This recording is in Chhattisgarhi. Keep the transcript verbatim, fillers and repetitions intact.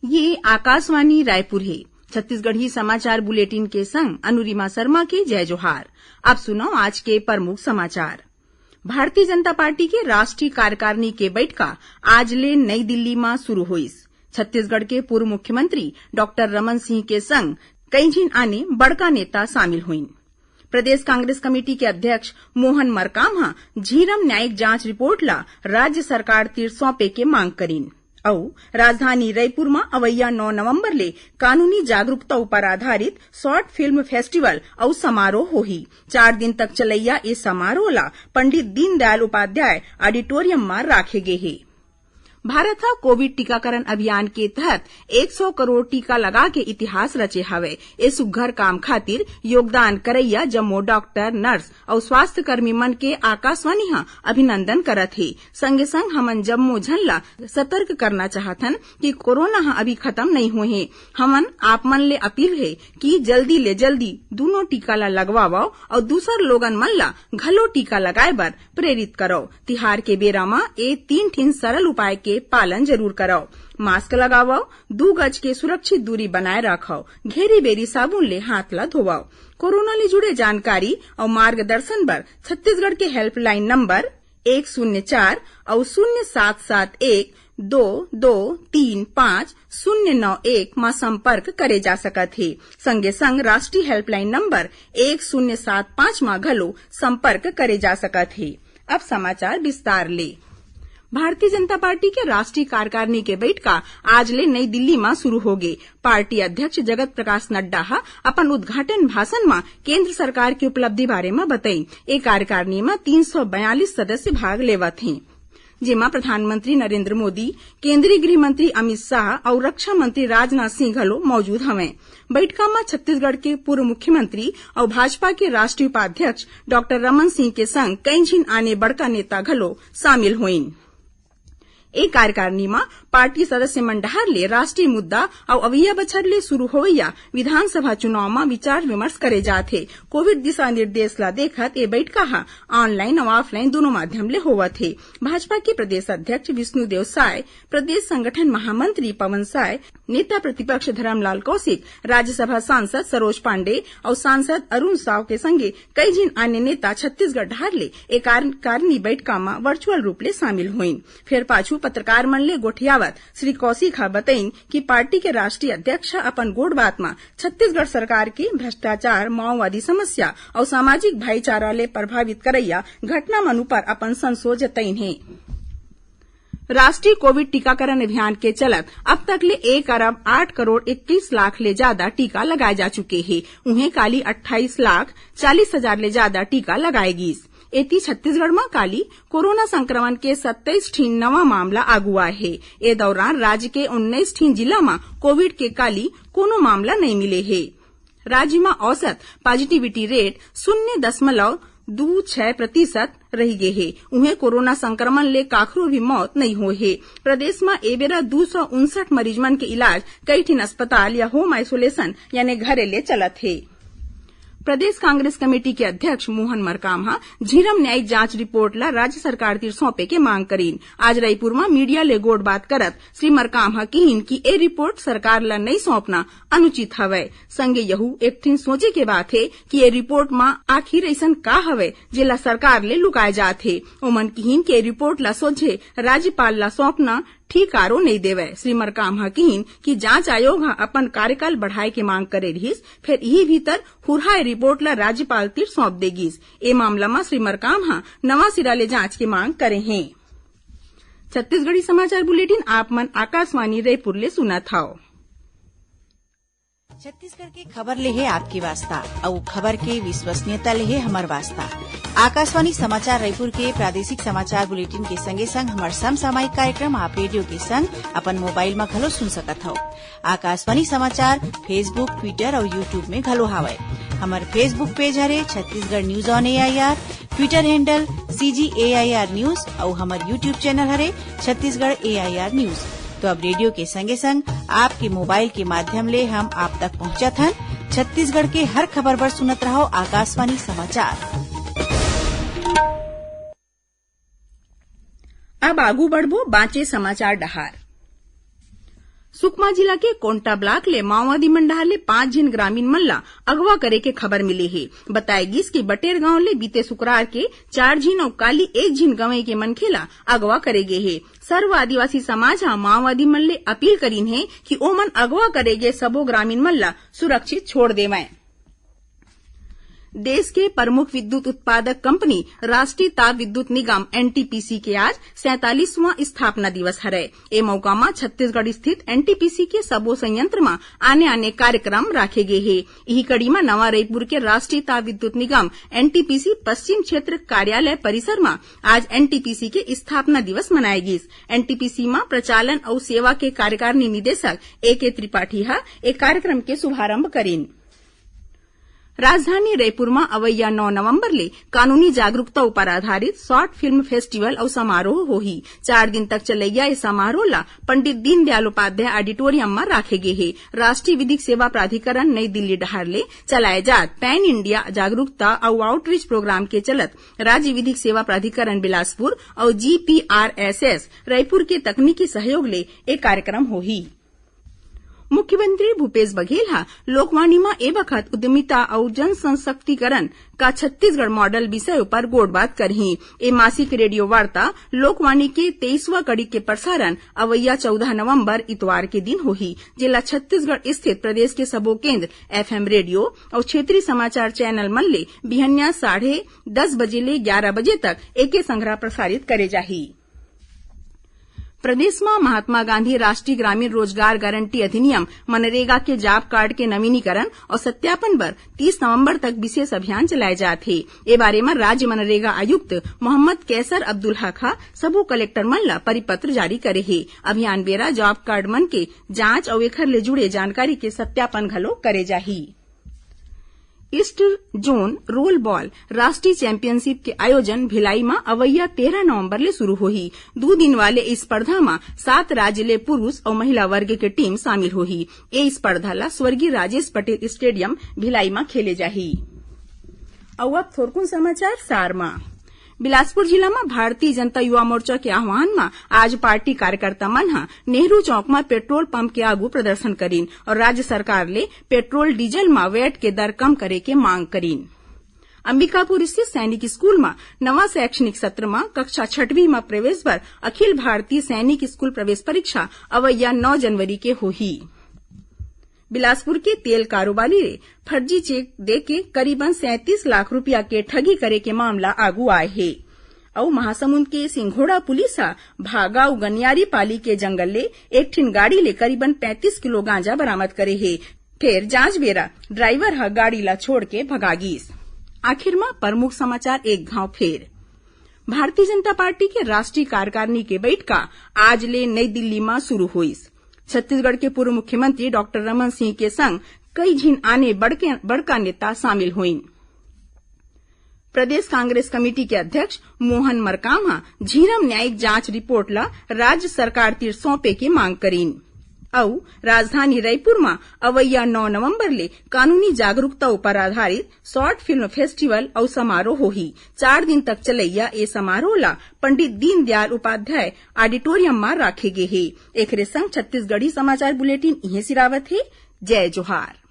ये आकाशवाणी रायपुर हे। छत्तीसगढ़ी समाचार बुलेटिन के संग अनुरिमा शर्मा के जय जोहार। अब सुनव आज के प्रमुख समाचार। भारतीय जनता पार्टी के राष्ट्रीय कार्यकारिणी के बइठका आज ले नई दिल्ली म शुरू होइस। छत्तीसगढ़ के पूर्व मुख्यमंत्री डॉक्टर रमन सिंह के संग कई झिन आने बड़का नेता शामिल होइन। प्रदेश कांग्रेस कमेटी के अध्यक्ष मोहन मरकाम ह झीरम न्यायिक जांच रिपोर्ट ला राज्य सरकार तीर सौंपे के मांग करिन। अउ राजधानी रईपुर म अवइया नौ नवंबर ले कानूनी जागरूकता ऊपर आधारित शॉर्ट फिल्म फेस्टिवल अउ समारोह होही। चार दिन तक चलइया ए समारोह ला पंडित दीनदयाल उपाध्याय ऑडिटोरियम म राखे गे हे। भारत ह कोविड टीकाकरण अभियान के तहत एक सौ करोड़ टीका लगा के इतिहास रचे हवय। ए सुग्घर काम खातिर योगदान करइया जम्मो डॉक्टर, नर्स अउ स्वास्थ्य कर्मी मन के आकाशवाणी ह अभिनंदन करत हे। संगे संग हमन जम्मो झन ला सतर्क करना चाहथन कि कोरोना ह अभी खत्म नइ होए हे। हमन आप मन ले अपील हे कि जल्दी ले जल्दी दूनों टीका ला लगवावव अउ दूसर लोगन मन ला घलो टीका लगाए बर प्रेरित करव। तिहार के बेरा म ए तीन ठिन सरल उपाय के पालन जरूर करव। मास्क लगावव, दू गज के सुरक्षित दूरी बनाए राखव, घेरी बेरी साबुन ले हाथ ला धोवव। कोरोना ले जुड़े जानकारी अउ मार्गदर्शन बर छत्तीसगढ़ के हेल्पलाइन नंबर एक शून्य चार अउ शून्य सात सात एक दो दो तीन पाँच शून्य नौ एक म संपर्क करे जा सकत हे। संगे संग राष्ट्रीय हेल्पलाइन नंबर एक शून्य सात पाँच म घलो संपर्क करे जा सकत हे। अब समाचार विस्तार ले। भारतीय जनता पार्टी के राष्ट्रीय कार्यकारिणी के बइठका आज ले नई दिल्ली म शुरू होगे। पार्टी अध्यक्ष जगत प्रकाश नड्डा ह अपन उद्घाटन भाषण म केंद्र सरकार के उपलब्धि बारे म बतइन। ए कार्यकारिणी म तीन सौ बयालीस सदस्य भाग लेवत हें, जेमा प्रधानमंत्री नरेंद्र मोदी, केंद्रीय गृह मंत्री अमित शाह अउ रक्षा मंत्री राजनाथ सिंह घलो मौजूद हवंय। बइठका म छत्तीसगढ़ के पूर्व मुख्यमंत्री अउ भाजपा के राष्ट्रीय उपाध्यक्ष डॉक्टर रमन सिंह के संग कई झिन आने बड़का नेता घलो शामिल होइन। ए कार्यकारिणी म पार्टी सदस्य मन डहार ले राष्ट्रीय मुद्दा अउ अवइया बछर ले शुरू होवइया विधानसभा चुनाव म विचार विमर्श करे जात हे। कोविड दिशा निर्देश ला देखत ए बइठका ह ऑनलाइन अउ ऑफलाइन दूनों माध्यम ले होवत हे। भाजपा के प्रदेश अध्यक्ष विष्णुदेव साय, प्रदेश संगठन महामंत्री पवन साय, नेता प्रतिपक्ष धरमलाल कौशिक, राज्यसभा सांसद सरोज पांडे अउ सांसद अरुण साव के संगे कई झिन अन्य नेता छत्तीसगढ़ डहार ले ए कार्यकारिणी बइठका म वर्चुअल रूप ले शामिल होइन। फेर पाछू पत्रकार मन ले गोठियावत श्री कौशिक ह बतइन कि पार्टी के राष्ट्रीय अध्यक्ष ह अपन गोठ बात म छत्तीसगढ़ सरकार के भ्रष्टाचार, माओवादी समस्या अउ सामाजिक भाईचारा ले प्रभावित करइया घटना मन ऊपर अपन संसो जतइन हे। राष्ट्रीय कोविड टीकाकरण अभियान के चलत अब तक ले एक अरब आठ करोड़ इक्कीस लाख ले जादा टीका लगाए जा चुके हे। उहें, काली अट्ठाईस लाख चालीस हजार ले जादा टीका लगाए गीस। एती, छत्तीसगढ़ म काली कोरोना संक्रमण के सत्ताईस ठिन नवा मामला आगू आए हे। ए दौरान राज्य के उन्नीस ठिन जिला म कोविड के काली कोनो मामला नइ मिले हे। राज्य म औसत पॉजिटिविटी रेट शून्य दशमलव दू छै प्रतिशत रहि गे हे। उहें, कोरोना संक्रमण ले काखरो भी मौत नइ होए हे। प्रदेश म ए बेरा दू सौ उनसठ मरीज मन के इलाज कई ठिन अस्पताल या होम आइसोलेशन यानी घरे ले चलत हे। प्रदेश कांग्रेस कमेटी के अध्यक्ष मोहन मरकाम ह झीरम न्यायिक जांच रिपोर्ट ला राज्य सरकार तीर सौंपे के मांग करीन। आज रायपुर म मीडिया ले गोठ बात करत श्री मरकाम ह किहीन कि ए रिपोर्ट सरकार ला नइ सौंपना अनुचित हवय। संगे यहू एक ठिन सोचे के बात हे कि ए रिपोर्ट म आखिर अइसन का हवय जेला सरकार ले लुकाए जात हे। ओमन किहीन कि ए रिपोर्ट ला सोझे राज्यपाल ला सौंपना ठीक आरो नइ देवय। श्री मरकाम ह किहीन कि जांच आयोग ह अपन कार्यकाल बढ़ाए के मांग करे रिहिस, फेर इही भीतर हुरहा ए रिपोर्ट ला राज्यपाल तीर सौंप दे गिस। ए मामला म श्री मरकाम ह नवा सिरा ले जांच के मांग करे हें। छत्तीसगढ़ी समाचार बुलेटिन आप मन आकाशवाणी रायपुर ले सुनत हव। छत्तीसगढ़ के खबर ले हे आपके वास्ता, अउ खबर के विश्वसनीयता ले हे हमर वास्ता। आकाशवाणी समाचार रायपुर के प्रादेशिक समाचार बुलेटिन के संगे संग हमर समसामयिक कार्यक्रम आप रेडियो के संग अपन मोबाइल म घलो सुन सकत हव। आकाशवाणी समाचार Facebook, Twitter अउ YouTube में घलो हावय। हमर Facebook पेज हरे Chhattisgarh news on AIR, Twitter handle CG AIR news अउ हमर YouTube चैनल हरे छत्तीसगढ़ एआईआर न्यूज। तो अब रेडियो के संगे संग आपके मोबाइल के माध्यम ले हम आप तक पहुंचत हन। छत्तीसगढ़ के हर खबर बर सुनत रहव आकाशवाणी समाचार। अब आगू बढ़बो बांचे समाचार डहार। सुकमा जिला के कोंटा ब्लॉक ले माओवादी मन डहार ले पांच झिन ग्रामीण मन ला अगवा करे के खबर मिले हे। बताए गिस कि बटेर गांव ले बीते शुक्रवार के चार झिन अउ काली एक झिन गंवई के मनखे ला अगवा करे गे हे। सर्व आदिवासी समाज ह माओवादी मन ले अपील करिन हे कि ओमन अगवा करे गे सबो ग्रामीण मन ला सुरक्षित छोड़ देवय। देश के प्रमुख विद्युत उत्पादक कंपनी राष्ट्रीय ताप विद्युत निगम, एनटीपीसी, के आज सैंतालीसवां स्थापना दिवस हरय। ए मौका म छत्तीसगढ़ स्थित एनटीपीसी के सबो संयंत्र म आने-आने कार्यक्रम राखे गे हे। इही कड़ी म नवा रईपुर के राष्ट्रीय ताप विद्युत निगम, एनटीपीसी, पश्चिम क्षेत्र कार्यालय परिसर म आज एनटीपीसी के स्थापना दिवस मनाए गिस। एनटीपीसी म प्रचालन अउ सेवा के कार्यकारिणी निदेशक एके त्रिपाठी ह ए कार्यक्रम के शुभारंभ करिन। राजधानी रईपुर म अवइया नौ नवंबर ले कानूनी जागरूकता उपर आधारित शॉर्ट फिल्म फेस्टिवल अउ समारोह होही। चार दिन तक चलइया ए समारोह ला पंडित दीनदयाल उपाध्याय ऑडिटोरियम म राखे गे हे। राष्ट्रीय विधिक सेवा प्राधिकरण नई दिल्ली डहार ले चलाए जात पैन इंडिया जागरूकता अउ आउटरीच प्रोग्राम के चलत राज्य विधिक सेवा प्राधिकरण बिलासपुर अउ जीपीआरएसएस रईपुर के तकनीकी सहयोग ले ए कार्यक्रम होही। मुख्यमंत्री भूपेश बघेल ह लोकवाणी म ए बखत उद्यमिता अउ जन सशक्तिकरण का छत्तीसगढ़ मॉडल विषय उपर गोठबात करही। ए मासिक रेडियो वार्ता लोकवाणी के तेईसवां कड़ी के प्रसारण अवइया चौदह नवंबर इतवार के दिन होही, जेला छत्तीसगढ़ स्थित प्रदेश के सबो केंद्र, एफएम रेडियो अउ क्षेत्रीय समाचार चैनल मन ले बिहनिया साढ़े दस बजे ले ग्यारह बजे तक एके संघरा प्रसारित करे जाही। प्रदेश म महात्मा गांधी राष्ट्रीय ग्रामीण रोजगार गारंटी अधिनियम, मनरेगा, के जॉब कार्ड के नवीनीकरण अउ सत्यापन बर तीस नवंबर तक विशेष अभियान चलाए जात हे। ए बारे म राज्य मनरेगा आयुक्त मोहम्मद कैसर अब्दुल हक ह सबो कलेक्टर मन ल परिपत्र जारी करे हे। अभियान बेरा जॉब कार्ड मन के जांच अउ एखर ले जुड़े जानकारी के सत्यापन घलो करे जाही। ईस्ट जोन रोल बॉल राष्ट्रीय चैंपियनशिप के आयोजन भिलाई म अवइया तेरह नवंबर ले शुरू होही। दू दिन वाले इस स्पर्धा म सात राज्य ले पुरुष अउ महिला वर्ग के टीम शामिल होही। ए स्पर्धा ला स्वर्गीय राजेश पटेल स्टेडियम भिलाई म खेले जाही। अउ अब थोरकुन समाचार सार म। बिलासपुर जिला म भारतीय जनता युवा मोर्चा के आह्वान म आज पार्टी कार्यकर्ता मन ह नेहरू चौक म पेट्रोल पंप के आगू प्रदर्शन करिन अउ राज्य सरकार ले पेट्रोल डीजल म वैट के दर कम करे के मांग करिन। अंबिकापुर स्थित सैनिक स्कूल म नवा शैक्षणिक सत्र म कक्षा छठवीं म प्रवेश बर अखिल भारतीय सैनिक स्कूल प्रवेश परीक्षा अवइया नौ जनवरी के होही। बिलासपुर के तेल कारोबारी ले फर्जी चेक देके करीबन सैंतीस लाख रुपया के ठगी करे के मामला आगू आए हे। अउ महासमुंद के सिंघोड़ा पुलिस ह भागा अउ गनियारी पाली के जंगल ले एक ठिन गाड़ी ले करीबन पैंतीस किलो गांजा बरामद करे हे। फेर जांच बेरा ड्राइवर ह गाड़ी ला छोड़ के भगा गिस। आखिर म प्रमुख समाचार एक घांव फेर। भारतीय जनता पार्टी के राष्ट्रीय कार्यकारिणी के बइठका आज ले नई दिल्ली म शुरू होइस। छत्तीसगढ़ के पूर्व मुख्यमंत्री डॉक्टर रमन सिंह के संग कई झिन आने बड़के, बड़का नेता शामिल होइन। प्रदेश कांग्रेस कमेटी के अध्यक्ष मोहन मरकाम ह झीरम न्यायिक जांच रिपोर्ट ला राज्य सरकार तीर सौंपे के मांग करीन। अउ राजधानी रायपुर म अवइया नौ नवंबर ले कानूनी जागरूकता ऊपर आधारित शॉर्ट फिल्म फेस्टिवल अउ समारोह होही। चार दिन तक चलइया ए समारोह ला पंडित दीनदयाल उपाध्याय ऑडिटोरियम म राखे गे हे। एखरे संग छत्तीसगढ़ी समाचार बुलेटिन इहें सिरावत हे। जय जोहार।